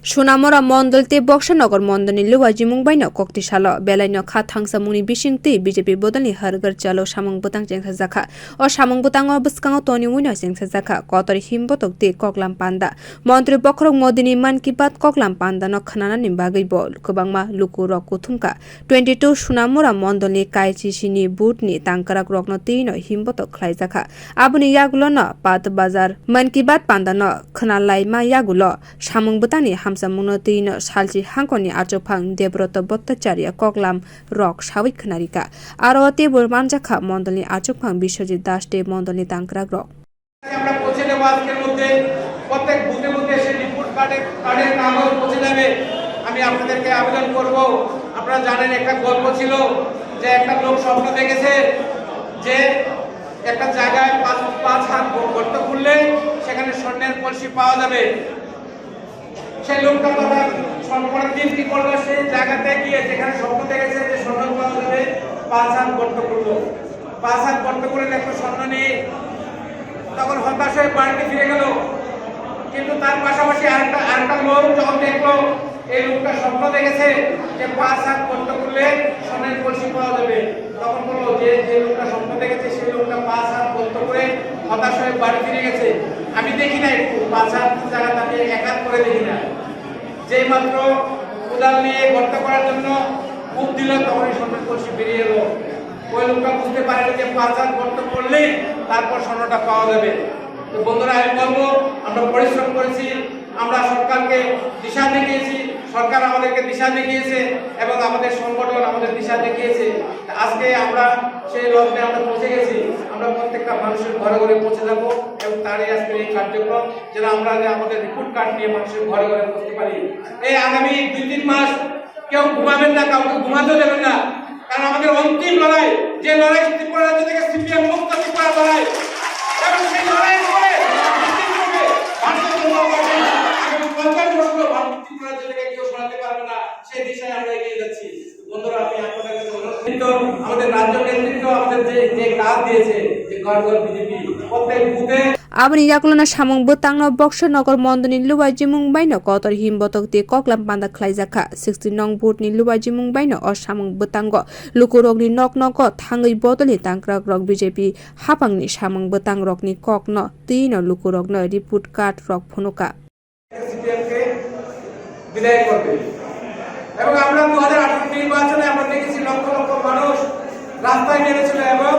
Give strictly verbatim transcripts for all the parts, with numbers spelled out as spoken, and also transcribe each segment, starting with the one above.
Sunamura Mondol tei Boksanagar Mondolni Luwajimung baino koktwi salo belaino kha thangsamungni bisingtwi B J P bodolni Har Ghar Chalo samung bwtang chengsajakha. O samung bwtango bwskango toniwino chengsajakha kotor himbotok tei koklam panda. Montri bokhorok Modini Mann Ki Baat koklam pandano khwnanani bagwi bo kwbangma lukurok kuthumkha. Twenty two Sunamura Mondolni K I C C ni booth ni tangkrak rokno twino himbotok khlaijakha. Aboni yagulono Pat Bazar Mann Ki Baat pandano khwnalaima yagulo samung bwtangni hamsamungno twino salchi hangkoni achukphang Debroto Bhattacharya koklam rok sawi khwnarikha. Aro teibo manjakha mondolni achukphang Biswajit Das tei mondolni tangkrak rok. আমরা পৌঁছে দেবো আজকের মধ্যে। প্রত্যেক বুথে বুথে সেই রিপোর্ট কার্ডের, কার্ডের কাগজ পৌঁছে যাবে। আমি আপনাদেরকে আবেদন করব, আপনারা জানেন একটা গল্প ছিল যে একটা লোক স্বপ্ন দেখেছে যে একটা জায়গায় পাঁচ, পাঁচ হাত গ-, গর্ত খুললে সেখানে স্বর্ণের কলসি পাওয়া যাবে। সেই লোকটা কথা স্বপ্ন, পরের দিন কি করলো, সেই জায়গাতে গিয়ে যেখানে স্বপ্ন দেখেছে যে স্বর্ণ পাওয়া যাবে, পাঁচ হাত গর্ত করলো। পাঁচ হাত গর্ত করে দেখলো স্বর্ণ নেই। তখন হতাশ হয়ে বাড়িতে ফিরে গেল। কিন্তু তার পাশাপাশি আরেকটা, আরেকটা লোক যখন দেখলো এই লোকটা স্বপ্ন দেখেছে যে পাঁচ হাত গর্ত করলে স্বর্ণের কলসি পাওয়া যাবে, তখন বললো যে, যে লোকটা স্বপ্ন দেখেছে সেই লোকটা পাঁচ হাত গর্ত করে হতাশ হয়ে বাড়ি ফিরে গেছে। আমি দেখি না একটু পাঁচ হাত জায়গা, তাকে এক হাত করে দেখি না। যেই মাত্র কোদাল নিয়ে গর্ত করার জন্য কোপ দিল, তখনই স্বর্ণের কলসি বেরিয়ে এলো। ওই লোকটা বুঝতে পারেনি যে পাঁচ হাত গর্ত করলেই তারপর স্বর্ণটা পাওয়া যাবে। তো বন্ধুরা, আমি বলবো, আমরা পরিশ্রম করেছি, আমরা সরকারকে দিশা দেখিয়েছি, সরকার আমাদেরকে দিশা দেখিয়েছে এবং আমাদের সংগঠন আমাদের দিশা দেখিয়েছে। আজকে আমরা সেই লগ্নে আমরা পৌঁছে গেছি। আমরা প্রত্যেকটা মানুষের ঘরে ঘরে পৌঁছে যাব এবং তারই আজকের এই কার্যক্রম, যেন আমরা যে আমাদের রিপোর্ট কার্ড নিয়ে মানুষের ঘরে ঘরে পৌঁছতে পারি। এই আগামী দুই তিন মাস কেউ ঘুমাবেন না, কাউকে ঘুমাতেও দেবেন না, কারণ আমাদের অন্তিম লড়াই, যে লড়াই ত্রিপুরা রাজ্য থেকে সিপিএম মুক্ত ত্রিপুরা লড়াই, এবং সেই লড়াই করে নিশ্চিত রূপে ভারতীয় জনতা পার্টি আগামী পঞ্চাশ বছর ভারত ত্রিপুরা রাজ্য থেকে কেউ সরাতে পারবে না, সেই দিশায় আমরা এগিয়ে যাচ্ছি। বন্ধুরা, আমি আপনাদের কাছে অনুরোধ, কিন্তু আমাদের রাজ্য নেতৃত্ব আমাদের যে, যে কাজ দিয়েছে, যে ঘর ঘর বিজেপি, প্রত্যেক বুথে Aboni yagulono samung bwtangno Boksanagar Mondolni Luwajimung baino kotor himbotok tei koklam panda khlaijakha. Sixty nong booth ni Luwajimung baino o samung bwtango lukurokni nok nogo thangwi bodolni tangkrakrok B J P haphangni samung bwtangrokni kokno twino lukurokno report card rok phunukha. সিপিএমকে বিদায় করবে। এবং আমরা দু হাজার আঠারো নির্বাচনে আমরা দেখেছি লক্ষ লক্ষ মানুষ রাস্তায় নেমেছিল এবং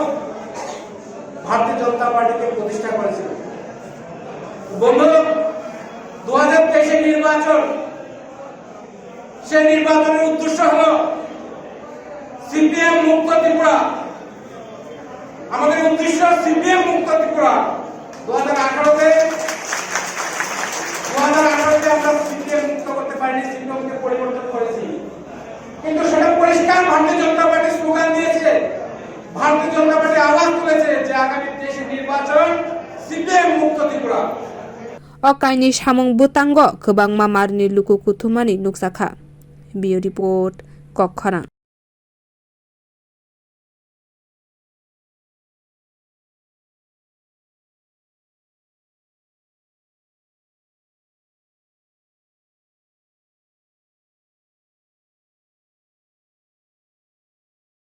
ভারতীয় জনতা পার্টিকে প্রতিষ্ঠা করেছিল। বন্ধু, দু হাজার তেইশের নির্বাচন, সেই নির্বাচনের উদ্দেশ্য হলো সিপিএম মুক্ত ত্রিপুরা। আমাদের উদ্দেশ্য সিপিএম মুক্ত ত্রিপুরা। দু হাজার আঠারোতে, দু হাজার আঠারোতে আমরা সিপিএম মুক্ত করতে পারিনি, সিপিএমকে পরিবর্তন করেছি। কিন্তু সেটা পরিষ্কার ভারতীয় জনতা পার্টি স্লোগান দিয়েছে, ভারতীয় জনতা পার্টি আওয়াজ তুলেছে যে আগামী তেইশে নির্বাচন সিপিএম মুক্ত Tripura. O kainwi samung bwtango kwbangma marni luku kuthumani nukjakha. Bureau Report, Kokkhorang.